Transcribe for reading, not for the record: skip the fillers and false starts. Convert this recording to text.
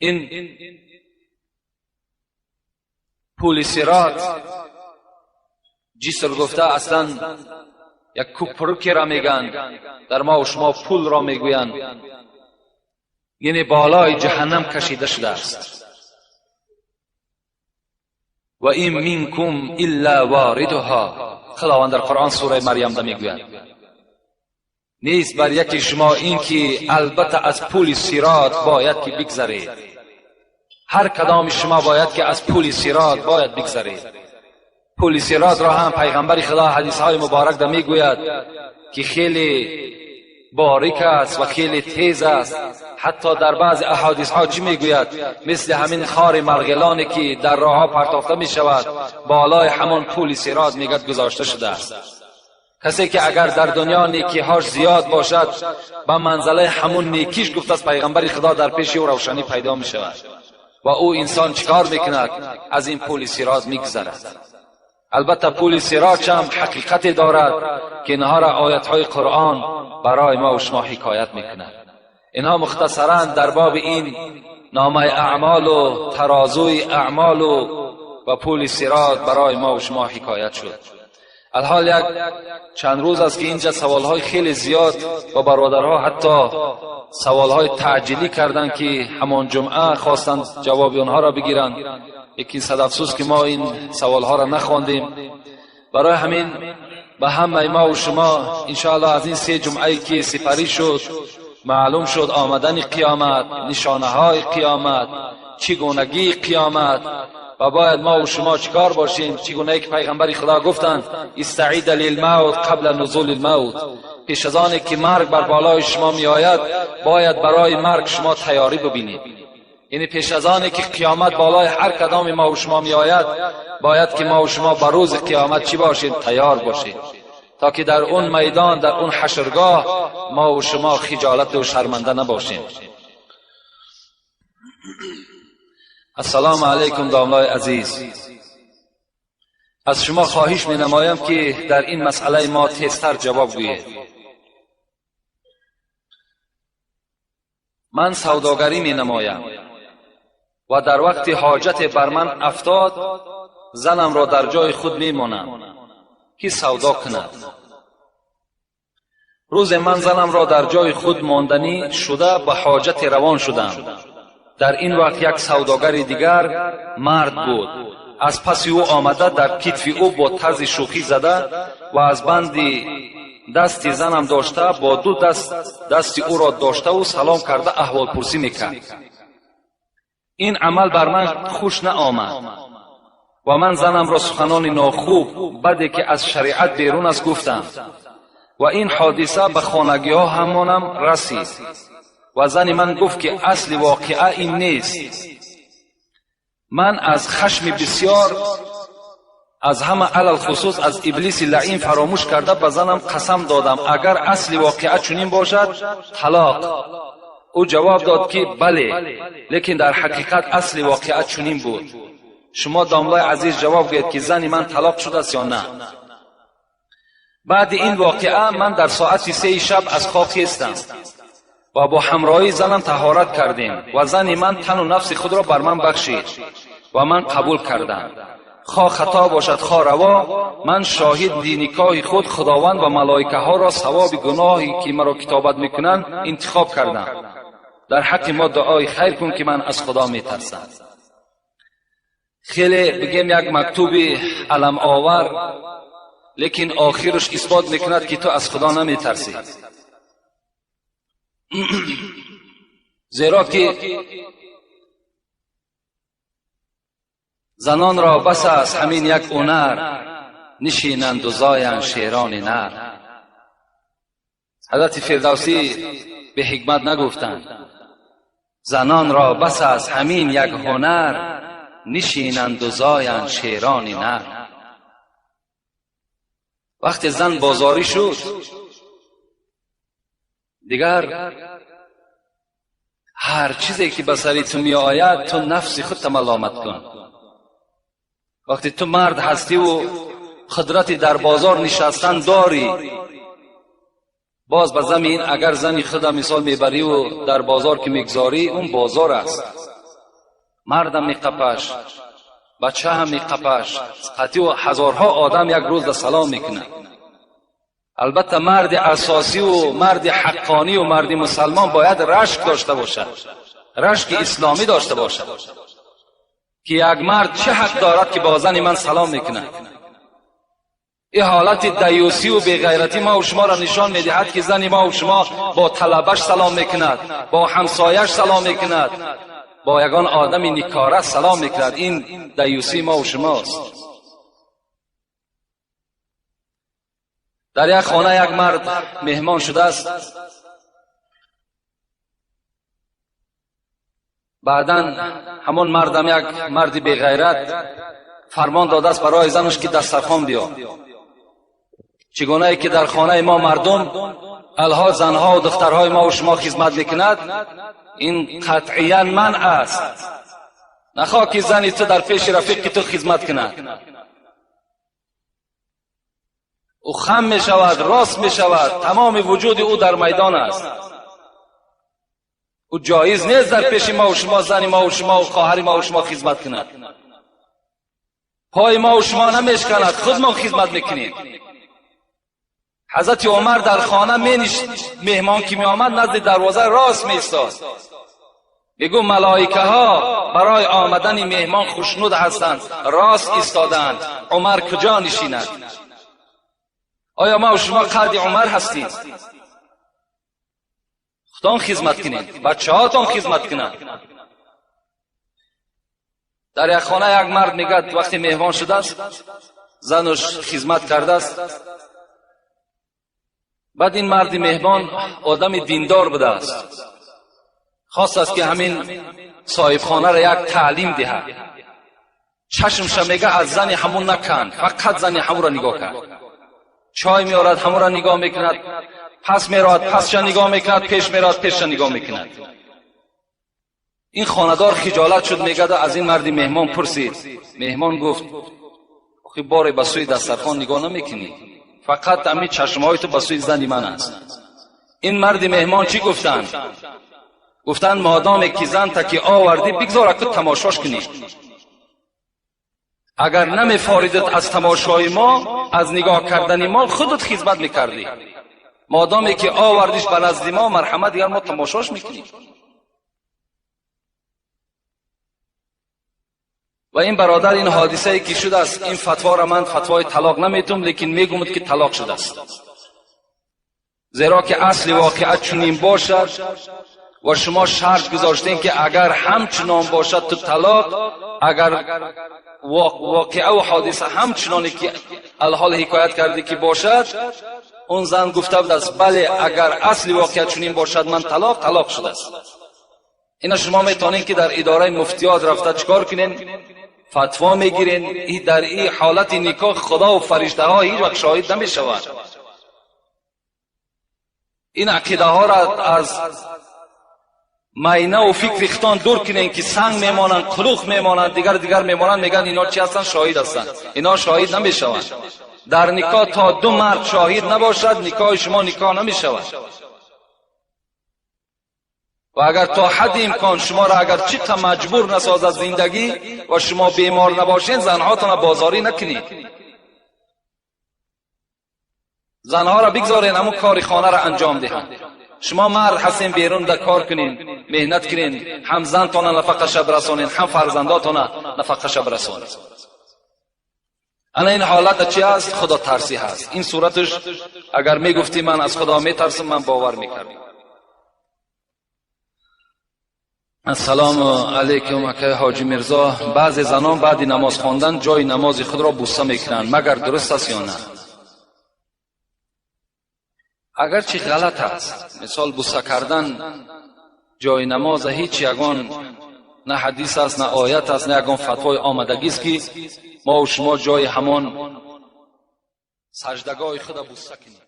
این پول صراط جسر گفته اصلا یک کوپرکی را میگن، در ما و شما پول را میگویند، یعنی بالای جهنم کشیده شده است. و این منکم الا واردها، خداوند در قرآن سوره مریم ده میگوید نیست بر یکی شما این که البته از پول صراط باید که بگذرید. هر کدام شما باید که از پول صراط باید بگذرید. پول صراط را هم پیغمبر خدا حدیث های مبارک ده میگوید که خیلی باریک است و خیلی تیز است. حتی در بعض احادیث ها چی میگوید؟ مثل همین خار مرغلانی که در راه ها پرتافته می شود، بالای همان پول صراط میگد گذاشته شده است. کسی که اگر در دنیا نیکی هاش زیاد باشد، به منزله همون نیکیش گفت از پیغمبر خدا در پیش او روشنی پیدا می شود و او انسان چیکار میکند؟ از این پول صراط میگذرد. البته پول صراط هم حقیقت دارد که اینها را آیت های قرآن برای ما و شما حکایت میکند. اینها مختصرا در باب این نامه اعمال و ترازوی اعمال و پول صراط برای ما و شما حکایت شد. الحال یک چند روز است که اینجا سوالهای خیلی زیاد و برادرها حتی سوالهای تعجیلی کردند که همان جمعه خواستند جواب آنها را بگیرند. یکی صد افسوس که ما این سوالها را نخواندیم. برای همین به همه ما و شما انشاءالله از این سه جمعه که سپری شد معلوم شد آمدن قیامت، نشانه های قیامت، چگونگی قیامت و باید ما و شما چیکار باشیم. چگونه که پیغمبر خدا گفتند استعید للموت قبل نزول الموت، پیش از آن که مرگ بر بالای شما می آید باید برای مرگ شما تیاری ببینید. یعنی پیش از آن که قیامت بالای هر کدام ما و شما می آید باید که ما و شما بر روز قیامت چی باشیم؟ تیار باشیم، تا که در اون میدان، در اون حشرگاه ما و شما خجالت و شرمنده نباشیم. السلام علیکم داملای عزیز، از شما خواهش می نمایم که در این مسئله ما تیزتر جواب گویید. من سوداگری می نمایم و در وقت حاجت بر من افتاد زنم را در جای خود می مانم که سودا کند. روز من زنم را در جای خود ماندنی شده به حاجت روان شدم. در این وقت یک سوداگر دیگر مرد بود، از پس او آمده در کتف او با طرز شوخی زده و از بند دست زنم داشته با دو دست دست او را داشته و سلام کرده احوال پرسی میکرد. این عمل بر من خوش نآمد و من زنم را سخنان ناخوب بده که از شریعت بیرون است گفتم و این حادثه به خانگی ها همانم رسید و زن من گفت که اصل واقعه این نیست. من از خشم بسیار از همه علل خصوص از ابلیس لعین فراموش کرده به زنم قسم دادم اگر اصل واقعه چنین باشد طلاق. او جواب داد که بله، لیکن در حقیقت اصل واقعه چنین بود. شما داملای عزیز جواب گوید که زن من طلاق شده است یا نه؟ بعد این واقعه من در ساعت 3 شب از خواب خیستم و با همراهی زنم طهارت کردیم و زن من تن و نفس خود را بر من بخشید و من قبول کردم. خواه خطا باشد خواه روا، من شاهد نکاح خود خداوند و ملائکه ها را ثواب گناهی که مرا کتابت میکنند انتخاب کردم. در حق ما دعای خیر کن که من از خدا میترسم. خیلی بگیم یک مکتوب علم آور، لیکن آخرش اثبات میکند که تو از خدا نمیترسی. زیرا که زنان را بس است همین یک هنر، نشینند و زایند شیران نر. حضرت فردوسی به حکمت نگفتند زنان را بس است همین یک هنر، نشینند و زایند شیران نر. وقتی زن بازاری شد دیگر هر چیزی که به سری تو می آید تو نفس خود ملامت کن. وقتی تو مرد هستی و قدرتی در بازار نشستن داری، باز به زمین اگر زنی خود مثال میبری و در بازار که میگذاری اون بازار است. Мардам меқапаш, бача ҳам меқапаш, қатъи ҳазорҳо одам як рӯз да салом мекунад. Албатта марди асосӣ ва марди ҳаққонӣ ва марди мусалмон бояд рашк дошта бошад, рашки исломӣ дошта бошад, ки як мард чӣ ҳақ дорад ки бо зани ман салом мекунад? Ин ҳолати даюсӣ ва беғайратӣ ма ва шуморо нишон медиҳад, ки зани ма ва шумо бо талабаш салом мекунад, бо ҳамсояш салом мекунад, бо ягон одами никора салом мекунад. Ин даюсии ма ва шумост. Дар як хона як мард меҳмон шудааст. Баъдан ҳамон мардам як марди беғайрат фармон додааст барои занаш ки дастархон биё. Чигунае ки дар хонаи мо мардум алҳо занҳо ва духтарҳои мо ва шумо хизмат мекунад, ин қатъиян манъ аст. Нахоҳ ки зани ту дар пеши рафиқи ту хизмат кунад. Ӯ хам мешавад, рост мешавад, тамоми вуҷуди ӯ дар майдон аст. Ӯ ҷоиз нест дар пеши мо ва шумо зани мо ва шумо ва хоҳари мо ва шумо хизмат кунад. Пои мо ва шумо намешканад, худмон хизмат мекунем. Ҳазрати Умар дар хона меҳмон ки меомад, назди дарвоза рост меистод. Мегӯ малоикаҳо барои омадани меҳмон хушнуд ҳастанд, рост истодаанд. Умар куҷо нишинад? Оё ма ва шумо қадри Умар ҳастем? Худтон хизмат кунед, бачаҳотон хизмат кунанд. Дар як хона як мард мегӯяд, вақте меҳмон шудааст, занаш хизмат кардааст. Баъд ин марди меҳмон одами диндор будааст, хостааст ки ҳамин соҳибхонаро як таълим диҳад. Чашмша мега аз зани ҳамун наканд, фақат зани ҳамуро нигоҳ кард. Чой меорад, ҳамуро нигоҳ мекунад, пас меравад, пасша нигоҳ мекунад, пеш меравад, пешша нигоҳ мекунад. Ин хонадор хиҷолат шуд, мегӯяд, аз ин марди меҳмон пурсид. Меҳмон гуфт: охи боре ба сӯи дастархон нигоҳ намекунӣ, фақат ҳамин чашмҳои ту ба сӯи зани ман аст. Ин марди меҳмон чӣ гуфтанд? Гуфтанд: модоме ки занта ки овардӣ, бигзор аку тамошош кунӣ. Агар намефоридат аз тамошои мо, аз нигоҳ кардани мо, худат хизмат мекардӣ. Модоме ки овардиш ба назди мо, марҳамат, дигар мо тамошош мекунем. Ва ин бародар, ин ҳодисае ки шудааст, ин фатворо ман фатвои талоқ наметум, лекин мегӯмад ки талоқ шудааст. Зеро ки асли воқеа чунин бошад ва шумо шарт гузоштем ки агар ҳамчунон бошад ту талоқ, агар воқеа ва ҳодиса ҳамчуноне ки алҳол ҳикоят кардӣ ки бошад, он зан гуфта будааст: бале, агар асли воқеа чунин бошад, ман талоқ, талоқ шудааст. Ина шумо метавонед ки дар идораи муфтиёт рафта чикор кунед? Фатво мегирен. Дар ин ҳолати никоҳ худо ва фариштаҳо ҳеҷ вақт шоҳид намешаванд. Ин ақидаҳоро аз майна ва фикри худтон дур кунед ки санг мемонанд, қулуқ мемонанд, дигар дигар мемонанд, мегӯянд ино чи ҳастанд? Шоҳид ҳастанд. Ино шоҳид намешаванд. Дар никоҳ то ду мард шоҳид набошад, никоҳи шумо никоҳ намешавад. Ва агар то ҳадди имкон шуморо агар чӣ қа маҷбур насозад зиндагӣ ва шумо бемор набошед, занҳотонро бозорӣ накунед. Занҳоро бигзоред ҳамун кори хонаро анҷом диҳанд. Шумо мард ҳастем, берун да кор кунед, меҳнат кунед, ҳам зантона нафақаша бирасонед, ҳам фарзандотона нафақаша бирасонед. Ана ин ҳолата чи аст? Худотарсӣ ҳаст. Ин сураташ агар мегуфтӣ ман аз Худо метарсам, ман бовар мекардам. Ассалому алайкум, акай Ҳоҷи Мирзо. Баъзе занон баъди намоз хондан ҷои намози худро бӯса мекунанд, магар дуруст аст ё на? Агарчи ғалат аст, мисол бӯса кардан ҷои намоза ҳеҷ ягон на ҳадис аст, на оят аст, на ягон фатвои омадагист ки мо ва шумо ҷои ҳамон саждагоҳи худа бӯса кунем.